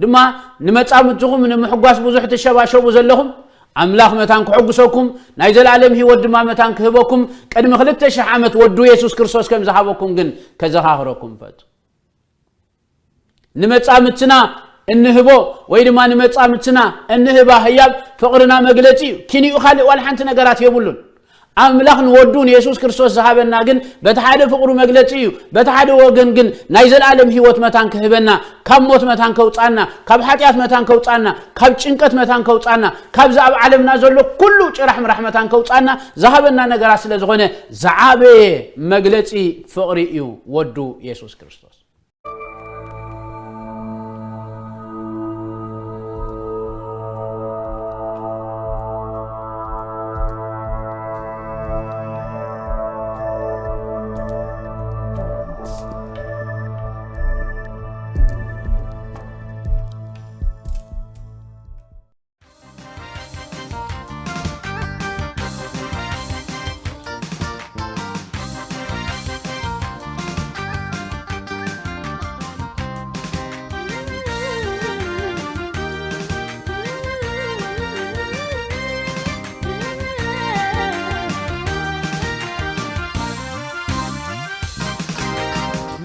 ድማ ንመጻምድትኹም ንምሕጓስ ብዙሕ ትሸባሸቡ ዘለኹም፣ ኣምላኽ መታን ክሕጉሰኩም፣ ናይ ዘለኣለም ህይወት ድማ መታን ክህበኩም፣ ቅድሚ ክልተ ሽሕ ዓመት ወዱ የሱስ ክርስቶስ ከም ዝሃበኩም ግን ከዘኻኽረኩም ፈቱ። ንመጻምድትና እንህቦ ወይ ድማ ንመጻምድትና እንህባ ህያብ ፍቕርና መግለጺ እዩ። ኪኒኡ ካልእ ዋላ ሓንቲ ነገራት የብሉን። ኣምላኽ ንወዱ ንየሱስ ክርስቶስ ዝሃበና ግን በቲ ሓደ ፍቕሩ መግለጺ እዩ። በቲ ሓደ ወገን ግን ናይ ዘለኣለም ህይወት መታን ክህበና፣ ካብ ሞት መታን ከውጻና፣ ካብ ሓጢኣት መታን ከውጻና፣ ካብ ጭንቀት መታን ከውጻና፣ ካብዚ ኣብ ዓለምና ዘሎ ኩሉ ጭራሕ ምራሕ መታን ከውጻና ዝሃበና ነገራት ስለ ዝኾነ ዝዓበየ መግለጺ ፍቕሪ እዩ ወዱ የሱስ ክርስቶስ።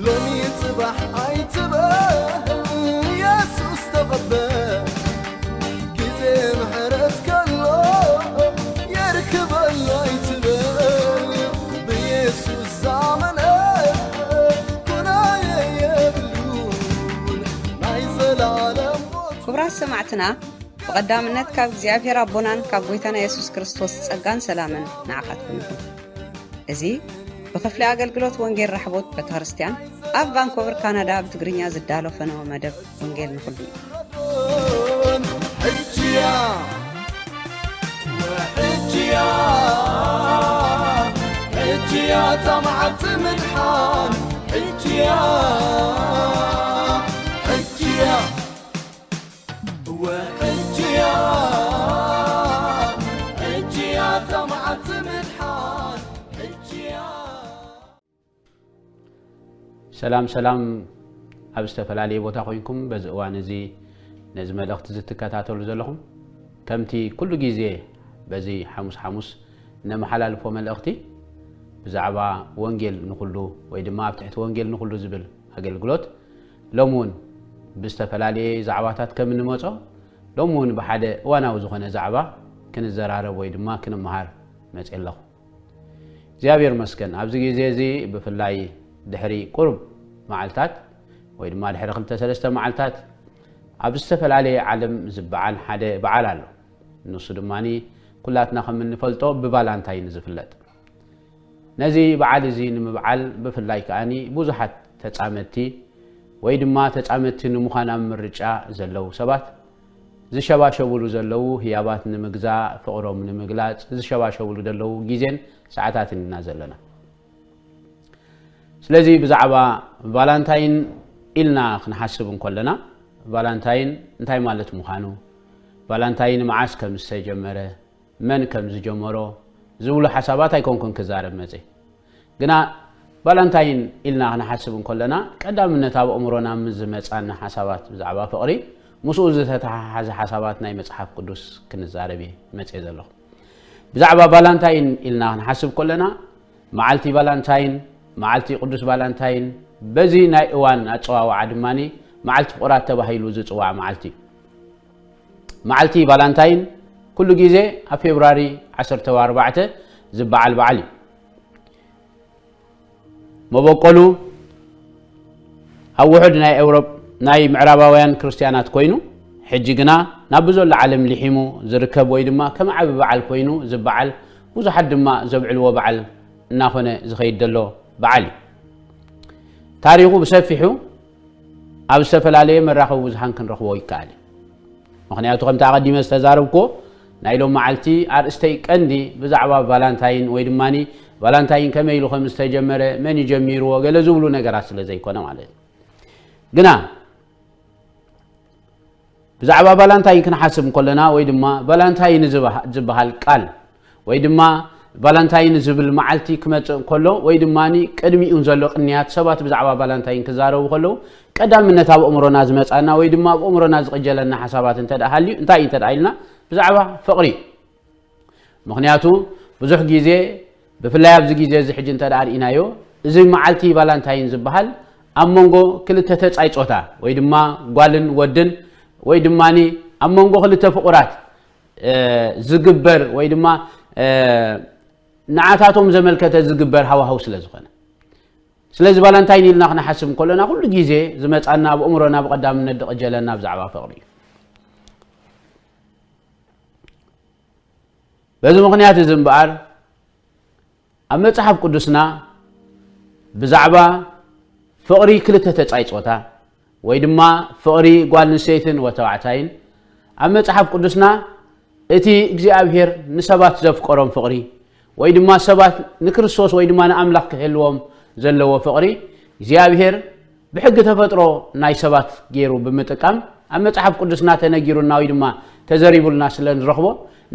ሎሚ ጽባሕ ኣይትበል የሱስ ተቐበል ግዜ ምሕረት ከሎ የርክበሉ ኣይትበል ብየሱስ ዝኣመነ ኩናየ የብሉን ናይ ዘላለም ሞት ክቡራት ሰማዕትና ብቐዳምነት ካብ እግዚኣብሔር ኣቦናን ካብ ጐይታና የሱስ ክርስቶስ ጸጋን ሰላምን ንዓኻትኩም ይኹን። እዚ ብኽፍሊ ኣገልግሎት ወንጌል ራሕቦት ቤተክርስትያን ኣብ ቫንኮቨር ካናዳ ብትግርኛ ዝዳሎ ፈነወ መደብ ወንጌል ንኹሉ እዩ። ሕጅያ ወሕጅያ ሕጅያ እታ መዓልቲ ምድሓን ሕጅያ ሕጅያ ወሕጅያ ሕጅያ እታ መዓልቲ ምድሓን ሕጅያ ሰላም ሰላም ኣብ ዝተፈላለየ ቦታ ኮይንኩም በዚ እዋን እዚ ነዚ መልእኽቲ ዝትከታተሉ ዘለኹም ከምቲ ኩሉ ግዜ በዚ ሓሙስ ሓሙስ ነመሓላልፎ መልእኽቲ ብዛዕባ ወንጌል ንኹሉ ወይ ድማ ኣብ ትሕቲ ወንጌል ንኹሉ ዝብል ኣገልግሎት ሎም እውን ብዝተፈላለየ ዛዕባታት ከም እንመጾ ሎም እውን ብሓደ እዋናዊ ዝኾነ ዛዕባ ክንዘራረብ ወይ ድማ ክንመሃር መጽ ኣለኹ እግዚኣብሔር መስገን ኣብዚ ግዜ እዚ ብፍላይ ድሕሪ ቁርብ መዓልታት ወይ ድማ ድሕሪ ክልተ ሰለስተ መዓልታት ኣብ ዝተፈላለየ ዓለም ዝበዓል ሓደ በዓል ኣሎ ንሱ ድማ ኩላትና ከም እንፈልጦ ብቫላንታይን ዝፍለጥ ነዚ በዓል እዚ ንምብዓል ብፍላይ ከኣ ብዙሓት ተጻመድቲ ወይ ድማ ተጻመድቲ ንምዃን ኣብ ምርጫ ዘለዉ ሰባት ዝሸባሸብሉ ዘለዉ ህያባት ንምግዛእ፣ ፍቕሮም ንምግላጽ ዝሸባሸብሉ ዘለዉ ግዜን ሰዓታትን ኢና ዘለና። ስለዚ ብዛዕባ ቫላንታይን ኢልና ክንሓስብ እንከለና ቫላንታይን እንታይ ማለት ምዃኑ፣ ቫላንታይን መዓስ ከም ዝተጀመረ፣ መን ከም ዝጀመሮ ዝብሉ ሓሳባት ኣይኮንኩን ክዛረብ መጽየ። ግና ቫላንታይን ኢልና ክንሓስብ እንከለና ቀዳምነት ኣብ ኣእምሮና ምስ ዝመጻና ሓሳባት ብዛዕባ ፍቕሪ ምስኡ ዝተተሓሓዘ ሓሳባት ናይ መጽሓፍ ቅዱስ ክንዛረብ እየ መጽየ ዘለኹ። ብዛዕባ ቫላንታይን ኢልና ክንሓስብ ከለና መዓልቲ ቫላንታይን፣ መዓልቲ ቅዱስ ቫላንታይን በዚ ናይ እዋን ኣጸዋውዓ ድማ መዓልቲ ፍቑራት ተባሂሉ ዝጽዋዕ መዓልቲ እዩ። መዓልቲ ቫላንታይን ኩሉ ግዜ ኣብ ፌብራሪ ዓሰርተ ኣርባዕተ ዝበዓል በዓል እዩ። መበቆሉ ኣብ ውሑድ ናይ ኤውሮፕ ናይ ምዕራባውያን ክርስትያናት ኮይኑ ሕጂ ግና ናብ ብዘሎ ዓለም ሊሒሙ ዝርከብ ወይ ድማ ከም ዓቢ በዓል ኮይኑ ዝበዓል ብዙሓት ድማ ዘብዕልዎ በዓል እናኾነ ዝኸይድ ዘሎ በዓል እዩ። ታሪኹ ብሰፊሑ ኣብ ዝተፈላለየ መራኸቢ ብዙሃን ክንረኽቦ ይከኣል እዩ። ምኽንያቱ ከምቲ ኣቐዲመ ዝተዛረብኩዎ ናይ ሎም መዓልቲ ኣርእስተይ ቀንዲ ብዛዕባ ቫላንታይን ወይ ድማ ቫላንታይን ከመይ ኢሉ ከም ዝተጀመረ መን እዩ ጀሚርዎ ገለ ዝብሉ ነገራት ስለ ዘይኮነ ማለት እዩ። ግና ብዛዕባ ቫላንታይን ክንሓስብ እንከለና ወይ ድማ ቫላንታይን ዝበሃል ቃል ወይ ድማ ቫላንታይን ዝብል መዓልቲ ክመጽእ እንከሎ ወይ ድማ ቅድሚኡ ዘሎ ቅንያት ሰባት ብዛዕባ ቫላንታይን ክዛረቡ ከለዉ ቀዳምነት ኣብ ኣእምሮና ዝመጻና ወይ ድማ ኣብ ኣእምሮና ዝቕጀለና ሓሳባት እንተ ደኣ ሃልዩ እንታይ እዩ እንተ ደኣ ኢልና ብዛዕባ ፍቕሪ እዩ። ምኽንያቱ ብዙሕ ግዜ ብፍላይ ኣብዚ ግዜ እዚ ሕጂ እንተ ደኣ ርኢናዮ እዚ መዓልቲ ቫላንታይን ዝበሃል ኣብ መንጎ ክልተ ተጻይ ጾታ ወይ ድማ ጓልን ወድን ወይ ድማ ኣብ መንጎ ክልተ ፍቑራት ዝግበር ወይ ድማ ንዓታቶም ዘመልከተ ዝግበር ሃዋህው ስለ ዝኾነ ስለዚ ቫላንታይን ኢልና ክንሓስብ እንከለና ኩሉ ግዜ ዝመፃና ኣብ ኣእምሮና ብቐዳምነት ድቕጀለና ብዛዕባ ፍቕሪ እዩ። በዚ ምኽንያት እዚ እምበኣር ኣብ መፅሓፍ ቅዱስና ብዛዕባ ፍቕሪ ክልተ ተፃይ ፆታ ወይ ድማ ፍቕሪ ጓል ኣንስተይትን ወተባዕታይን ኣብ መፅሓፍ ቅዱስና እቲ እግዚኣብሔር ንሰባት ዘፍቀሮም ፍቕሪ ወይ ድማ ሰባት ንክርስቶስ ወይ ድማ ንኣምላኽ ክህልዎም ዘለዎ ፍቕሪ እግዚኣብሔር ብሕጊ ተፈጥሮ ናይ ሰባት ገይሩ ብምጥቃም ኣብ መፅሓፍ ቅዱስና ተነጊሩና ወይ ድማ ተዘሪቡልና ስለ ንረኽቦ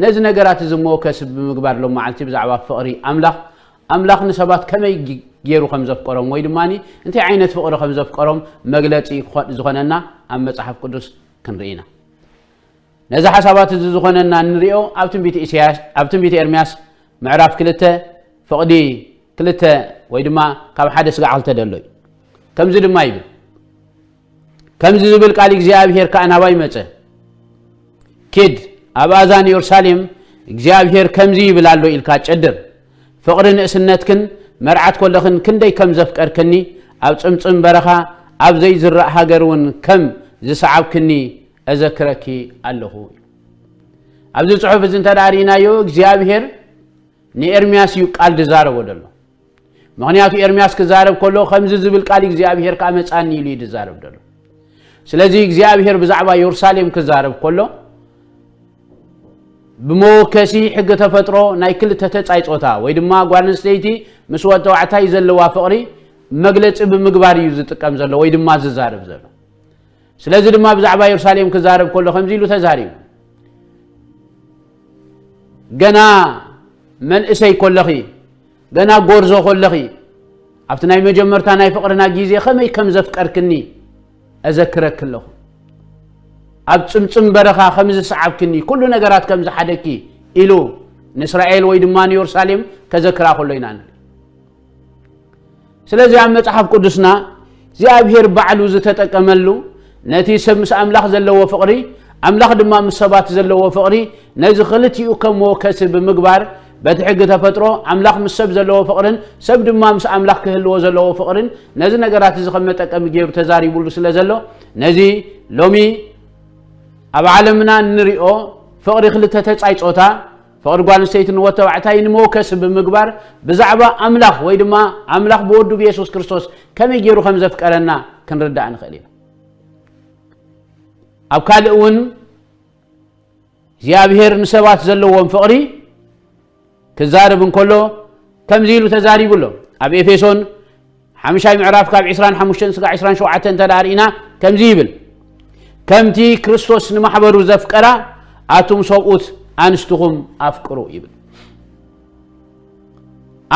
ነዚ ነገራት እዚ መወከሲ ብምግባር ሎም መዓልቲ ብዛዕባ ፍቕሪ ኣምላኽ ኣምላኽ ንሰባት ከመይ ገይሩ ከም ዘፍቀሮም ወይ ድማ እንታይ ዓይነት ፍቕሪ ከም ዘፍቀሮም መግለፂ ዝኾነና ኣብ መፅሓፍ ቅዱስ ክንርኢ ኢና። ነዚ ሓሳባት እዚ ዝኾነና እንሪኦ ኣብ ትንቢት ኢሳያስ ኣብ ትንቢት ኤርምያስ ምዕራፍ ክልተ ፍቕዲ ክልተ ወይ ድማ ካብ ሓደ ስጋዕ ክልተ ደሎ እዩ። ከምዚ ድማ ይብል፣ ከምዚ ዝብል ቃል እግዚኣብሔር ከኣ ናባይ መጸ፣ ኪድ ኣብ ኣዛን የሩሳሌም እግዚኣብሔር ከምዚ ይብል ኣሎ ኢልካ ጨድር። ፍቕሪ ንእስነትክን መርዓት ኮለኽን ክንደይ ከም ዘፍቀርክኒ ኣብ ጽምጽም በረኻ ኣብ ዘይዝራእ ሃገር እውን ከም ዝሰዓብክኒ እዘክረኪ ኣለኹ። ኣብዚ ጽሑፍ እዚ እንተ ደኣ ርኢናዮ እግዚኣብሔር ንኤርምያስ እዩ ቃል ዝዛረቦ ዘሎ። ምኽንያቱ ኤርምያስ ክዛረብ ከሎ ከምዚ ዝብል ቃል እግዚኣብሔር ከኣ መጻኒ ኢሉ እዩ ዝዛረብ ዘሎ። ስለዚ እግዚኣብሔር ብዛዕባ የሩሳሌም ክዛረብ ከሎ ብመወከሲ ሕጊ ተፈጥሮ ናይ ክልተ ተጻይ ጾታ ወይ ድማ ጓል ኣንስተይቲ ምስ ወዲ ተባዕታይ ዘለዋ ፍቕሪ መግለጺ ብምግባር እዩ ዝጥቀም ዘሎ ወይ ድማ ዝዛረብ ዘሎ። ስለዚ ድማ ብዛዕባ የሩሳሌም ክዛረብ ከሎ ከምዚ ኢሉ ተዛሪቡ፣ ገና መንእሰይ ኮለኺ፣ ገና ጎርዞ ኮለኺ ኣብቲ ናይ መጀመርታ ናይ ፍቕርና ግዜ ከመይ ከም ዘፍቀርክኒ እዘክረኪ ኣለኹ። ኣብ ጽምጽም በረኻ ከም ዝሰዓብክኒ፣ ኩሉ ነገራት ከም ዝሓደኪ ኢሉ ንእስራኤል ወይ ድማ ንየሩሳሌም ከዘክራ ከሎ ኢና ንርኢ። ስለዚ ኣብ መጽሓፍ ቅዱስና እግዚኣብሔር ባዕሉ ዝተጠቀመሉ ነቲ ሰብ ምስ ኣምላኽ ዘለዎ ፍቕሪ ኣምላኽ ድማ ምስ ሰባት ዘለዎ ፍቕሪ ነዚ ክልቲኡ ከም መወከሲ ብምግባር በቲ ሕጊ ተፈጥሮ ኣምላኽ ምስ ሰብ ዘለዎ ፍቕርን ሰብ ድማ ምስ ኣምላኽ ክህልዎ ዘለዎ ፍቕርን ነዚ ነገራት እዚ ከም መጠቀሚ ገይሩ ተዛሪቡሉ ስለ ዘሎ ነዚ ሎሚ ኣብ ዓለምና እንሪኦ ፍቕሪ ክልተ ተጻይ ጾታ ፍቕሪ ጓል ኣንስተይቲ ንወዲ ተባዕታይ ንመወከሲ ብምግባር ብዛዕባ ኣምላኽ ወይ ድማ ኣምላኽ ብወዱ ብየሱስ ክርስቶስ ከመይ ገይሩ ከም ዘፍቀረና ክንርዳእ ንኽእል ኢና። ኣብ ካልእ እውን እግዚኣብሔር ንሰባት ዘለዎም ፍቕሪ ክዛረብ እንከሎ ከምዚ ኢሉ ተዛሪቡ ኣሎ። ኣብ ኤፌሶን ሓምሻይ ምዕራፍ ካብ ዕስራን ሓሙሽተን ስጋዕ ዕስራን ሸውዓተን እንተ ደኣ ርኢና ከምዚ ይብል፣ ከምቲ ክርስቶስ ንማሕበሩ ዘፍቀራ ኣቱም ሰብኡት ኣንስትኹም ኣፍቅሩ ይብል።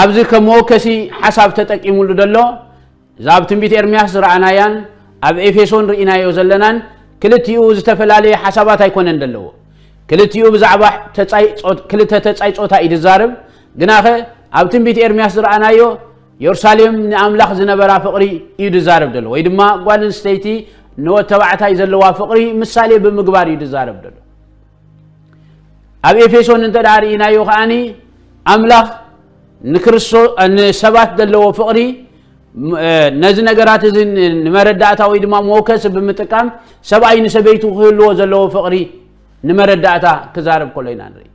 ኣብዚ ከም መወከሲ ሓሳብ ተጠቂሙሉ ዘሎ እዛ ኣብ ትንቢት ኤርምያስ ዝረኣናያን ኣብ ኤፌሶን ርኢናዮ ዘለናን ክልቲኡ ዝተፈላለየ ሓሳባት ኣይኮነን ዘለዎ። ክልቲኡ ብዛዕባ ተጻይ ጾት- ክልተ ተጻይ ጾታ እዩ ዝዛረብ። ግናኸ ኣብ ትንቢት ኤርምያስ ዝረኣናዮ የሩሳሌም ንኣምላኽ ዝነበራ ፍቕሪ እዩ ዝዛረብ ዘሎ ወይ ድማ ጓል ኣንስተይቲ ንወተባዕታይ ዘለዋ ፍቕሪ ምሳሌ ብምግባር እዩ ዝዛረብ ዘሎ። ኣብ ኤፌሶን እንተ ደኣ ርኢናዮ ከኣኒ ኣምላኽ ንክርስቶ ንሰባት ዘለዎ ፍቕሪ ነዚ ነገራት እዚ ንመረዳእታ ወይ ድማ መወከሲ ብምጥቃም ሰብኣይ ንሰበይቱ ክህልዎ ዘለዎ ፍቕሪ ንመረዳእታ ክዛረብ ከሎ ኢና ንርኢ።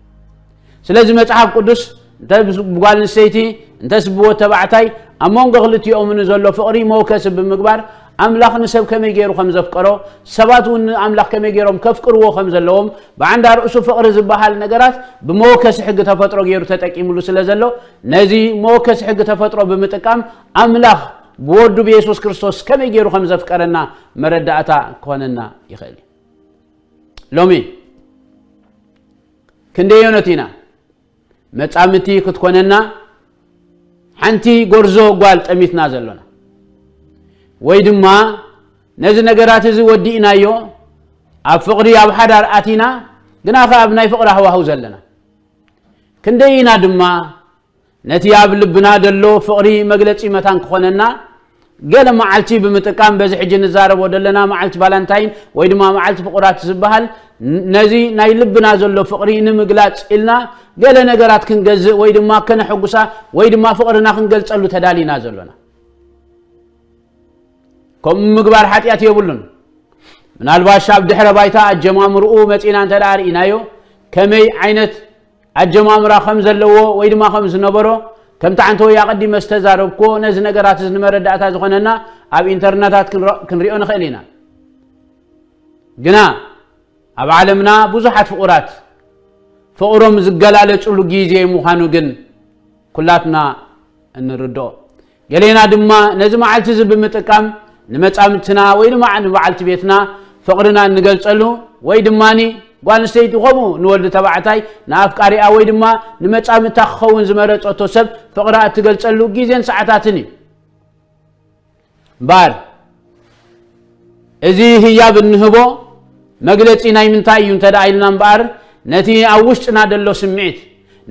ስለዚ መጽሓፍ ቅዱስ እንተ ብጓል ኣንስተይቲ እንተስ ብወድ ተባዕታይ ኣብ መንጎ ክልቲኦም ንዘሎ ፍቕሪ መወከሲ ብምግባር ኣምላኽ ንሰብ ከመይ ገይሩ ከም ዘፍቀሮ ሰባት እውን ንኣምላኽ ከመይ ገይሮም ከፍቅርዎ ከም ዘለዎም ብዓንዳ ርእሱ ፍቕሪ ዝበሃል ነገራት ብመወከሲ ሕጊ ተፈጥሮ ገይሩ ተጠቂምሉ ስለ ዘሎ ነዚ መወከሲ ሕጊ ተፈጥሮ ብምጥቃም ኣምላኽ ብወዱ ብየሱስ ክርስቶስ ከመይ ገይሩ ከም ዘፍቀረና መረዳእታ ክኾነና ይኽእል እዩ። ሎሚ ክንደዮነት ኢና መጻምቲ ክትኮነና ሓንቲ ጎርዞ ጓል ጠሚትና ዘሎና፣ ወይ ድማ ነዚ ነገራት እዚ ወዲእናዮ፣ ኣብ ፍቕሪ ኣብ ሓዳር ኣቲና፣ ግና ኸኣ ኣብ ናይ ፍቕሪ ሃዋህው ዘለና፣ ክንደይ ኢና ድማ ነቲ ኣብ ልብና ዘሎ ፍቕሪ መግለጺ መታን ክኾነና ገለ መዓልቲ ብምጥቃም፣ በዚ ሕጂ ንዛረቦ ዘለና መዓልቲ ቫላንታይን ወይ ድማ መዓልቲ ፍቑራት ዝበሃል፣ ን-፣ ነዚ ናይ ልብና ዘሎ ፍቕሪ ንምግላጽ ኢልና ገለ ነገራት ክንገዝእ ወይ ድማ ከነሐጉሳ ወይ ድማ ፍቕርና ክንገልጸሉ ተዳሊና ዘሎና። ከምኡ ምግባር ሓጢኣት የብሉን። ምናልባሽ ኣብ ድሕረ ባይታ ኣጀማምርኡ መጺና እንተ ደኣ ርኢናዮ፣ ከመይ ዓይነት ኣጀማምራ ከም ዘለዎ ወይ ድማ ከም ዝነበሮ፣ ከምቲ ዓንተወይ ኣቐዲመ ዝተዛረብክዎ፣ ነዚ ነገራት እዚ ንመረዳእታ ዝኾነና ኣብ ኢንተርነታት ክንረ-፣ ክንሪኦ ንኽእል ኢና። ግና ኣብ ዓለምና ብዙሓት ፍቑራት ፍቕሮም ዝገላለጹሉ ግዜ ምዃኑ ግን ኩላትና እንርድኦ። ገሌና ድማ ነዚ መዓልቲ እዚ ብምጥቃም ንመጻምድትና ወይ ድማ ንበዓልቲ ቤትና ፍቕርና እንገልጸሉ፣ ወይ ድማኒ ጓል ኣንስተይቲ ከምኡ ንወዲ ተባዕታይ ንኣፍቃሪኣ ወይ ድማ ንመጻምድታ ክኸውን ዝመረጸቶ ሰብ ፍቕራ እትገልጸሉ ግዜን ሰዓታትን እዩ። እምበኣር እዚ ህያብ እንህቦ መግለጺ ናይ ምንታይ እዩ እንተ ደኣ ኢልና እምበኣር፣ ነቲ ኣብ ውሽጥና ዘሎ ስምዒት፣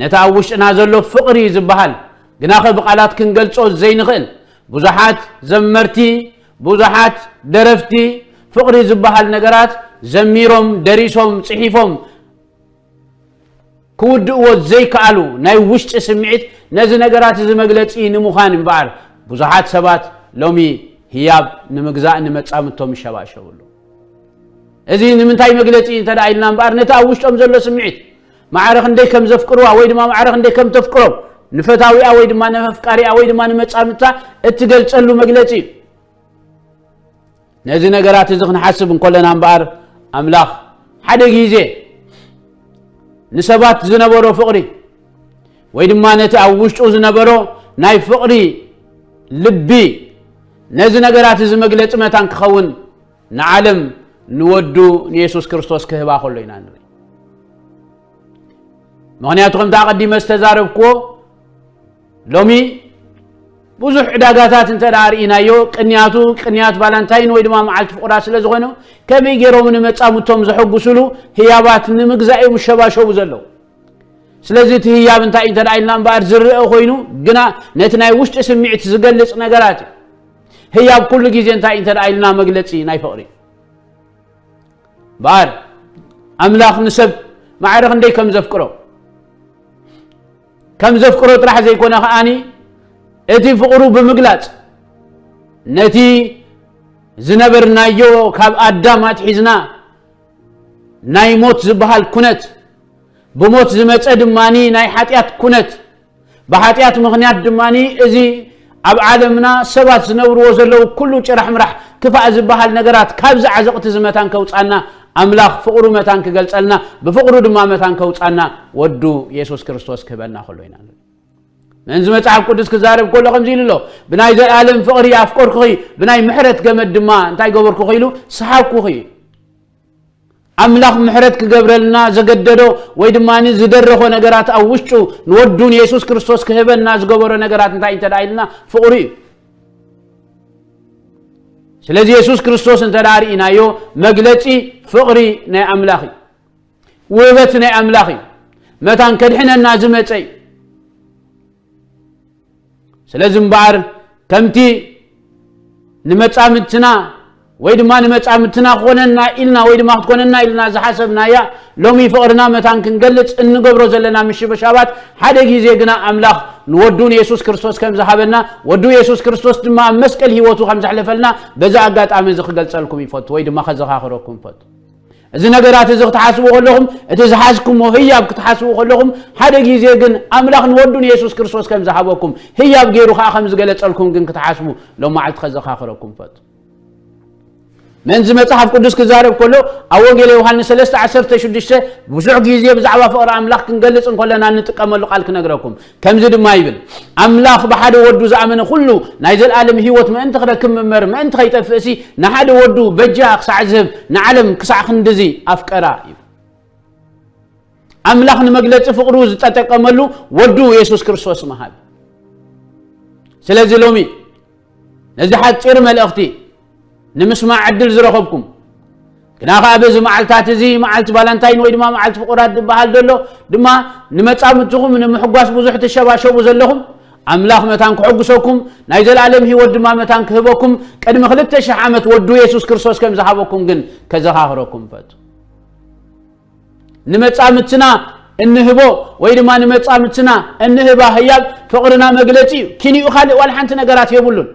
ነቲ ኣብ ውሽጥና ዘሎ ፍቕሪ ዝበሃል፣ ግናኸ ብቓላት ክንገልጾ ዘይንኽእል፣ ብዙሓት ዘመርቲ፣ ብዙሓት ደረፍቲ ፍቕሪ ዝበሃል ነገራት ዘሚሮም፣ ደሪሶም፣ ጽሒፎም ክውድእዎ ዘይከኣሉ ናይ ውሽጢ ስምዒት፣ ነዚ ነገራት እዚ መግለጺ ንምዃን እምበኣር፣ ብዙሓት ሰባት ሎሚ ህያብ ንምግዛእ ንመጻምድቶም ይሸባሸቡ ኣለዉ። እዚ ንምንታይ መግለጺ እንተ ደኣ ኢልና እምበኣር፣ ነቲ ኣብ ውሽጦም ዘሎ ስምዒት፣ ማዕረ ክንደይ ከም ዘፍቅርዋ ወይ ድማ ማዕረ ክንደይ ከም ተፍቅሮም ንፈታዊኣ ወይ ድማ ንመፍቃሪኣ ወይ ድማ ንመጻምድታ እትገልጸሉ መግለጺ እዩ። ነዚ ነገራት እዚ ክንሓስብ እንከለና እምበኣር፣ ኣምላኽ ሓደ ግዜ ንሰባት ዝነበሮ ፍቕሪ ወይ ድማ ነቲ ኣብ ውሽጡ ዝነበሮ ናይ ፍቕሪ ልቢ፣ ነዚ ነገራት እዚ መግለጺ መታን ክኸውን ንዓለም ንወዱ ንየሱስ ክርስቶስ ክህባ ከሎ ኢና ንርኢ። ምኽንያቱ ከምቲ ኣቐዲመ ዝተዛረብክዎ፣ ሎሚ ብዙሕ ዕዳጋታት እንተ ደኣ ርኢናዮ፣ ቅንያቱ ቅንያት ቫላንታይን ወይ ድማ መዓልቲ ፍቑራት ስለ ዝኾነ፣ ከመይ ገይሮም ንመጻምድቶም ዘሐጉሱሉ ህያባት ንምግዛእ እዮም ዝሸባሸቡ ዘለዉ። ስለዚ እቲ ህያብ እንታይ እዩ እንተ ደኣ ኢልና እምበኣር ዝረአ ኮይኑ፣ ግና ነቲ ናይ ውሽጢ ስምዒት ዝገልጽ ነገራት እዩ። ህያብ ኩሉ ግዜ እንታይ እዩ እንተ ደኣ ኢልና መግለጺ ናይ ፍቕሪ። እምበኣር ኣምላኽ ንሰብ ማዕረ ክንደይ ከም ዘፍቅሮ፣ ከም ዘፍቅሮ ጥራሕ ዘይኮነ ከኣኒ፣ እቲ ፍቕሩ ብምግላጽ፣ ነቲ ዝነበርናዮ ካብ ኣዳም ኣትሒዝና ናይ ሞት ዝበሃል ኩነት፣ ብሞት ዝመጸ ድማኒ ናይ ሓጢኣት ኩነት፣ ብሓጢኣት ምኽንያት ድማኒ እዚ ኣብ ዓለምና ሰባት ዝነብርዎ ዘለዉ ኩሉ ጭራሕምራሕ ክፋእ ዝበሃል ነገራት ካብዚ ዓዘቕቲ እዚ መታን ከውጻና፣ ኣምላኽ ፍቕሩ መታን ክገልጸልና፣ ብፍቕሩ ድማ መታን ከውጻና ወዱ የሱስ ክርስቶስ ክህበና ከሎ ኢና ንርኢ። ምእንቲ መጽሓፍ ቅዱስ ክዛረብ ከሎ ከምዚ ኢሉ ኣሎ፣ "ብናይ ዘለኣለም ፍቕሪ ኣፍቀርኩኺ፣ ብናይ ምሕረት ገመድ ድማ እንታይ ገበርኩኺ?" ኢሉ፣ "ሰሓብኩኺ." ኣምላኽ ምሕረት ክገብረልና ዘገደዶ ወይ ድማ ዝደረኾ ነገራት ኣብ ውሽጡ ንወዱ ንየሱስ ክርስቶስ ክህበና ዝገበሮ ነገራት እንታይ እንተ ደኣ ኢልና ፍቕሪ እዩ። ስለዚ የሱስ ክርስቶስ እንተ ደኣ ርኢናዮ መግለጺ ፍቕሪ ናይ ኣምላኽ እዩ። ውህበት ናይ ኣምላኽ እዩ። መታን ከድሕነና ዝመጸ እዩ። ስለዚ እምበኣር ከምቲ ንመጻምድትና ወይ ድማ ንመጻምድትና ክኾነና ኢልና ወይ ድማ ክትኮነና ኢልና ዝሓሰብናያ ሎሚ ፍቕርና መታን ክንገልጽ እንገብሮ ዘለና ምሽብሻባት ሓደ ግዜ ግና ኣምላኽ ንወዱ ንየሱስ ክርስቶስ ከም ዝሃበና ወዱ የሱስ ክርስቶስ ድማ ኣብ መስቀል ህይወቱ ከም ዘሕለፈልና በዚ ኣጋጣሚ እዚ ክገልጸልኩም ይፈቱ ወይ ድማ ከዘኻኽረኩም ይፈቱ። እዚ ነገራት እዚ ክትሓስቡ ከለኹም እቲ ዝሓዝኩሞ ህያብ ክትሓስቡ ከለኹም ሓደ ግዜ ግን ኣምላኽ ንወዱ ንየሱስ ክርስቶስ ከም ዝሃበኩም ህያብ ገይሩ ከዓ ከም ዝገለጸልኩም ግን ክትሓስቡ ሎም መዓልቲ ከዘኻኽረኩም ፈቱ። ምእንቲ መጽሓፍ ቅዱስ ክዛረብ ከሎ ኣብ ወንጌል ዮሃንስ ሰለስተ ዓሰርተ ሽዱሽተ ብዙሕ ግዜ ብዛዕባ ፍቕሪ ኣምላኽ ክንገልጽ እንከለና እንጥቀመሉ ቃል ክነግረኩም። ከምዚ ድማ ይብል፣ ኣምላኽ ብሓደ ወዱ ዝኣመነ ኩሉ ናይ ዘለኣለም ህይወት ምእንቲ ክረክብ እምበር ምእንቲ ከይጠፍእሲ ንሓደ ወዱ በጃ ክሳዕ ዝህብ ንዓለም ክሳዕ ክንድዚ ኣፍቀራ እዩ። ኣምላኽ ንመግለጺ ፍቕሩ ዝተጠቀመሉ ወዱ የሱስ ክርስቶስ ምሃብ። ስለዚ ሎሚ ነዚ ሓጺር መልእኽቲ ንምስማዕ ዕድል ዝረኸብኩም፣ ግና ኸዓ በዚ መዓልታት እዚ መዓልቲ ቫላንታይን ወይ ድማ መዓልቲ ፍቑራት ዝበሃል ዘሎ ድማ ንመጻምድትኹም ንምሕጓስ ብዙሕ ትሸባሸቡ ዘለኹም፣ ኣምላኽ መታን ክሕጉሰኩም፣ ናይ ዘላለም ህይወት ድማ መታን ክህበኩም፣ ቅድሚ ክልተ ሽሕ ዓመት ወዱ የሱስ ክርስቶስ ከም ዝሃበኩም ግን ከዘኻኽረኩም ፈቱ። ንመጻምድትና እንህቦ ወይ ድማ ንመጻምድትና እንህባ ህያብ ፍቕርና መግለጺ እዩ። ኪንኡ ካልእ ዋላ ሓንቲ ነገራት የብሉን።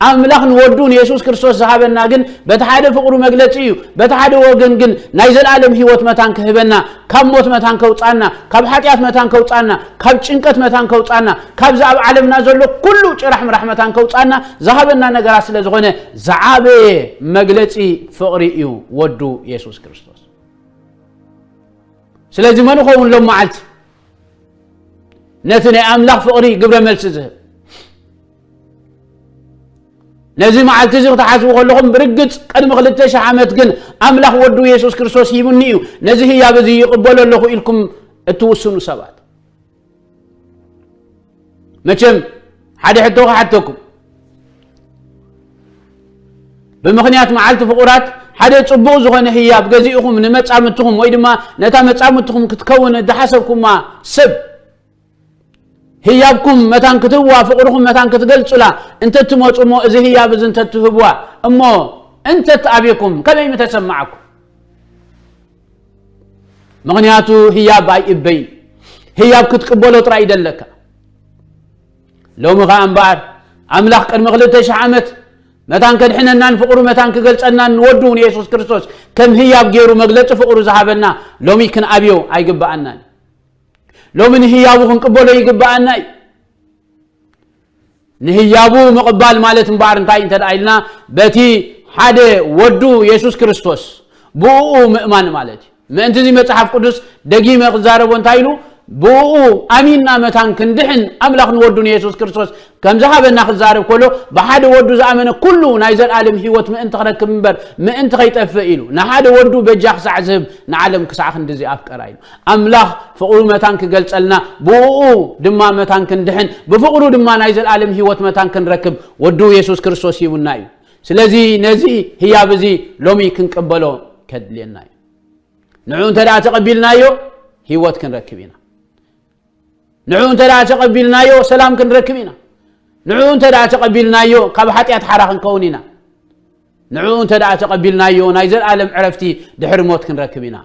ኣምላኽ ንወዱ ንየሱስ ክርስቶስ ዝሃበና ግን በቲ ሓደ ፍቕሩ መግለጺ እዩ። በቲ ሓደ ወገን ግን ናይ ዘላለም ህይወት መታን ክህበና፣ ካብ ሞት መታን ከውጻና፣ ካብ ሓጢኣት መታን ከውጻና፣ ካብ ጭንቀት መታን ከውጻና፣ ካብዚ ኣብ ዓለምና ዘሎ ኩሉ ጭራሕ ምራሕ መታን ከውጻና ዝሃበና ነገራት ስለ ዝኾነ ዝዓበየ መግለጺ ፍቕሪ እዩ ወዱ የሱስ ክርስቶስ። ስለዚ መን ይኸውን ሎም መዓልቲ ነቲ ናይ ኣምላኽ ፍቕሪ ግብረ መልሲ ዝህብ? ነዚ መዓልቲ እዚ ክትሓስቡ ከለኹም ብርግጽ ቅድሚ ክልተ ሽሕ ዓመት ግን ኣምላኽ ወዱ የሱስ ክርስቶስ ሂቡኒ እዩ፣ ነዚ ህያብ እዚ ይቕበሎ ኣለኹ ኢልኩም እትውስኑ ሰባት። መቸም ሓደ ሕቶ ክሓተኩም። ብምኽንያት መዓልቲ ፍቑራት ሓደ ጽቡቕ ዝኾነ ህያብ ገዚእኹም ንመጻምድትኹም ወይ ድማ ነታ መጻምድትኹም ክትከውን እተሓሰብኩማ ሰብ ህያብኩም መታን ክትህብዋ፣ ፍቕርኹም መታን ክትገልጹላ እንተትመጹ እሞ፣ እዚ ህያብ እዚ እንተትህብዋ እሞ፣ እንተትኣብየኩም ከመይ ምተሰማዓኩም? ምኽንያቱ ህያብ ኣይእበይን። ህያብ ክትቅበሎ ጥራይ ይደለካ። ሎሚ ኸኣ እምበኣር ኣምላኽ ቅድሚ ክልተ ሽሕ ዓመት መታን ከድሕነናን ፍቕሩ መታን ክገልጸልናን ንወዱ ንየሱስ ክርስቶስ ከም ህያብ ገይሩ መግለጺ ፍቕሩ ዝሃበና ሎሚ ክንኣብዮ ኣይግብኣናን። ሎሚ ንህያቡ ክንቅበሎ ይግብኣና እዩ። ንህያቡ ምቕባል ማለት እምበኣር እንታይ እንተ ደኣ ኢልና፣ በቲ ሓደ ወዱ የሱስ ክርስቶስ ብእኡ ምእማን ማለት እዩ። ምእንቲ እዚ መጽሓፍ ቅዱስ ደጊመ ክዛረቦ እንታይ ኢሉ፣ ብእኡ ኣሚንና መታን ክንድሕን ኣምላኽ ንወዱ ንየሱስ ክርስቶስ ከም ዝሃበና ክዛረብ ከሎ፣ ብሓደ ወዱ ዝኣመነ ኩሉ ናይ ዘላለም ህይወት ምእንቲ ክረክብ እምበር ምእንቲ ከይጠፍእ ኢሉ፣ ንሓደ ወዱ በጃ ክሳዕ ዝህብ ንዓለም ክሳዕ ክንድዚ ኣፍቀራ ኢሉ። ኣምላኽ ፍቕሩ መታን ክገልጸልና፣ ብእኡ ድማ መታን ክንድሕን፣ ብፍቕሩ ድማ ናይ ዘላለም ህይወት መታን ክንረክብ ወዱ የሱስ ክርስቶስ ሂቡና እዩ። ስለዚ ነዚ ህያብ እዚ ሎሚ ክንቅበሎ ከድልየና እዩ። ንዕኡ እንተ ደኣ ተቐቢልናዮ፣ ህይወት ክንረክብ ኢና። ንዕኡ እንተ ደኣ ተቐቢልናዮ፣ ሰላም ክንረክብ ኢና። ንዕኡ እንተ ደኣ ተቐቢልናዮ፣ ካብ ሓጢኣት ሓራ ክንከውን ኢና። ንዕኡ እንተ ደኣ ተቐቢልናዮ፣ ናይ ዘላለም ዕረፍቲ ድሕሪ ሞት ክንረክብ ኢና።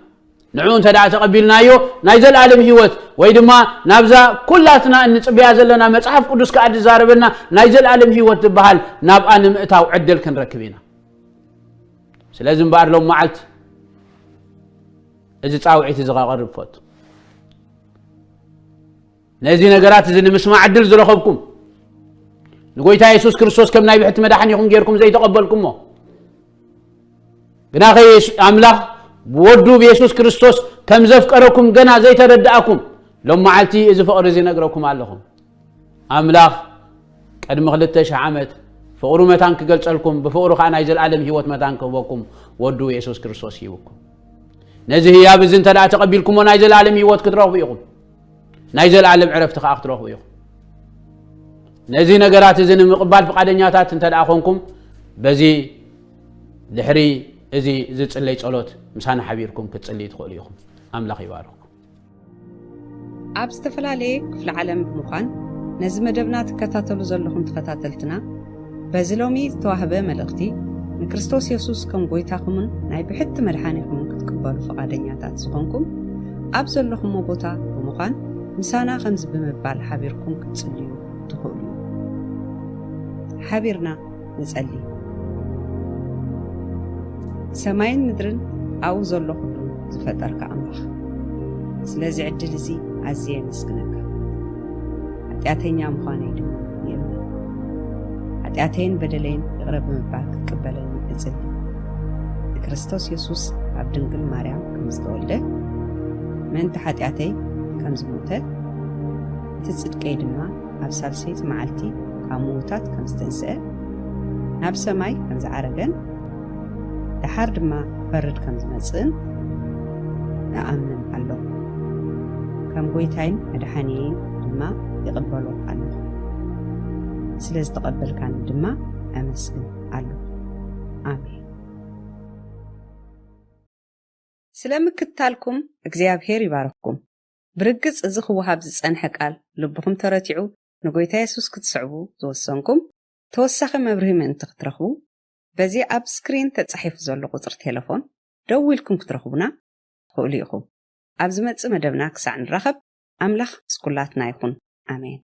ንዕኡ እንተ ደኣ ተቐቢልናዮ፣ ናይ ዘላለም ህይወት ወይ ድማ ናብዛ ኩላትና እንጽበያ ዘለና መጽሓፍ ቅዱስ ከኣ ዝዛረበና ናይ ዘላለም ህይወት ዝበሃል ናብኣ ንምእታው ዕድል ክንረክብ ኢና። ስለዚ እምበኣር ሎም መዓልቲ እዚ ጻውዒት እዚ ከቐርብ ፈቱ። ነዚ ነገራት እዚ ንምስማዕ ዕድል ዝረኸብኩም፣ ንጎይታ የሱስ ክርስቶስ ከም ናይ ብሕቲ መድሓኒኹም ጌርኩም ዘይተቐበልኩሞ፣ ግና ከ የሱ-፣ ኣምላኽ ብወዱ ብየሱስ ክርስቶስ ከም ዘፍቀረኩም ገና ዘይተረድኣኩም፣ ሎም መዓልቲ እዚ ፍቕሪ እዚ ነግረኩም ኣለኹም። ኣምላኽ ቅድሚ ክልተ ሽሕ ዓመት ፍቕሩ መታን ክገልጸልኩም፣ ብፍቕሩ ከኣ ናይ ዘላለም ህይወት መታን ክህበኩም ወዱ የሱስ ክርስቶስ ሂብኩም። ነዚ ህያብ እዚ እንተ ደኣ ተቐቢልኩሞ፣ ናይ ዘላለም ህይወት ክትረኽቡ ኢኹም። ናይ ዘላለም ዕረፍቲ ከኣ ክትረኽቡ ኢኹም። ነዚ ነገራት እዚ ንምቕባል ፍቓደኛታት እንተ ደኣ ኾንኩም፣ በዚ ድሕሪ እዚ ዝጽለይ ጸሎት ምሳና ሓቢርኩም ክትጽልዩ ትኽእሉ ኢኹም። ኣምላኽ ይባርኽኩም። ኣብ ዝተፈላለየ ክፍለ ዓለም ብምዃን ነዚ መደብና ትከታተሉ ዘለኹም ተኸታተልትና፣ በዚ ሎሚ ዝተዋህበ መልእኽቲ ንክርስቶስ የሱስ ከም ጎይታኹምን ናይ ብሕቲ መድሓኒኹምን ክትቅበሉ ፍቓደኛታት ዝኾንኩም፣ ኣብ ዘለኹሞ ቦታ ብምዃን ምሳና ከምዚ ብምባል ሓቢርኩም ክትጽልዩ ትኽእሉ። ሓቢርና ንጸሊ። ሰማይን ምድርን ኣብኡ ዘሎ ኩሉ ዝፈጠርካ ኣምላኽ፣ ስለዚ ዕድል እዚ ኣዝየ የመስግነካ። ሓጢኣተኛ ምዃነይ ድማ የእምን። ሓጢኣተይን በደለይን ይቕረ ብምባል ክትቅበለኒ እጽሊ። ንክርስቶስ የሱስ ካብ ድንግል ማርያም ከም ዝተወልደ፣ ምእንቲ ሓጢኣተይ ከም ዝሞተ፣ እቲ ጽድቀይ ድማ ኣብ ሳልሰይቲ መዓልቲ ካብ ምዉታት ከም ዝተንስአ፣ ናብ ሰማይ ከም ዝዓረገን፣ ደሓር ድማ ክፈርድ ከም ዝመጽእን እኣምን ኣለኹ። ከም ጎይታይን መድሓኒየይን ድማ ይቕበሎ ኣለኹ። ስለ ዝተቐበልካኒ ድማ ኣመስግን ኣለኹ። ኣሜን። ስለ ምክትታልኩም እግዚኣብሔር ይባርኽኩም። ብርግጽ እዚ ክወሃብ ዝጸንሐ ቃል ልብኹም ተረቲዑ ንጎይታ የሱስ ክትስዕቡ ዝወሰንኩም፣ ተወሳኺ መብርሂ ምእንቲ ክትረኽቡ፣ በዚ ኣብ ስክሪን ተጻሒፉ ዘሎ ቁጽሪ ቴሌፎን ደዊልኩም ክትረኽቡና ትኽእሉ ኢኹም። ኣብ ዝመጽእ መደብና ክሳዕ ንራኸብ፣ ኣምላኽ ምስ ኩላትና ይኹን። ኣሜን።